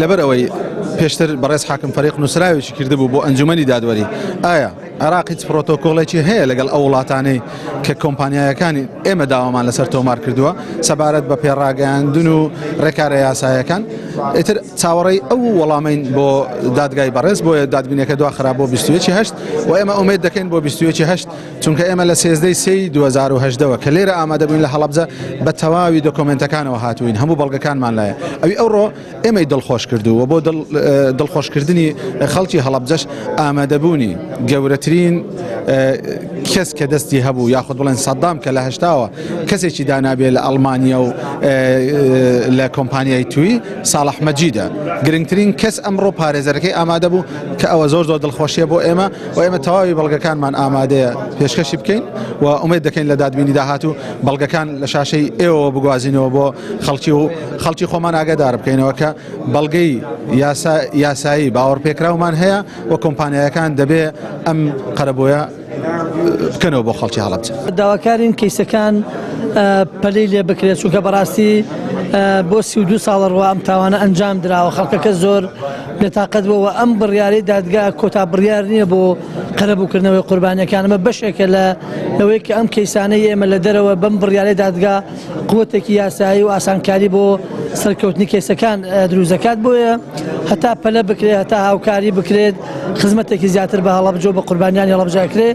لەبەر ئەوەی پێشتر بەڕێز حاکم فەریق نووسراوێکی کردبوو بۆ ئەنجومەنی دادوەری، ئایا عێراق هیچ پرۆتۆکۆڵێکی هەیە لەگەڵ ئەو وڵاتانەی کە کۆمپانیایەکانی ئێمە داوامان لەسەر تۆمار کردووە سەبارەت بە پێڕاگەیاندن و ڕێکارە یاسایەکان؟ ئیتر چاوەڕێی ئەو وەڵامەین بۆ دادگای بەڕێز، بۆیە دادبینەکە دواخرا بۆ 21 هەشت و ئێمە ئومێد دەکەین بۆ 21 هەشت، چونکە ئێمە لە سێزدەی سێی 2018 وە کە لێرە ئامادە بووین لە هەڵەبجە بە تەواوی دۆکۆمێنتەکانەوە هاتووین، هەموو بەڵگەکانمان لایە. ئەوی ئەوڕۆ ئێمەی دڵخۆش کردوو و بۆ دڵخۆشکردنی خەڵکی هەڵەبجەش ئامادەبوونی گەورەترین کەس کە دەستی هەبوو یاخود بڵێن سەدام کە لە هەشتاوە کەسێکی دانابێ لە ئەڵمانیا و لە کۆمپانیای توی ساڵح مەجیدە گرنگترین کەس ئەمڕۆ پارێزەرەکەی ئامادە بوو کە ئەوە زۆر زۆر دڵخۆشیە بۆ ئێمە و ئێمە تەواوی بەڵگەکانمان ئامادەیە پێشکەشی بکەین و ئومێد دەکەین لە دادبینی داهاتوو بەڵگەکان لە شاشەی ئێوەوە بگوازینەوە بۆ خەڵکی و خەڵکی خۆمان ئاگادار بکەینەوە کە بەڵگەی یاسایی باوەڕپێکراومان هەیە و کۆمپانیایەکان دەبێ ئەم قەرەبوویە بکەنەوە بۆ خەڵکی هەڵەبجە. داواکارین کەیسەکان پەلەی لێ بکرێت چونکە بەڕاستی بۆ 32 ساڵە ڕوا ئەم تاوانە ئەنجام دراوە خەڵکەکە زۆر بێتاقەت بووە ئەم بڕیارەی دادگا کۆتا بڕیار نییە بۆ قەرەبووکردنەوەی قوربانیەکان ئەمە بەشێکە لە لەوەی کە ئەم کەیسانەی ئێمە لە دەرەوە بەم بڕیارەی دادگا قوتێکی یاسایی و ئاسانکاری بۆ سەرکەوتنی کەیسەکان دروست دەکات بۆیە هەتا پەلە بکرێت هەتا هاوکاری بکرێت خزمەتێکی زیاتر بە هەڵەبجە و بە قوربانیانی هەڵەبجە ئەکرێ.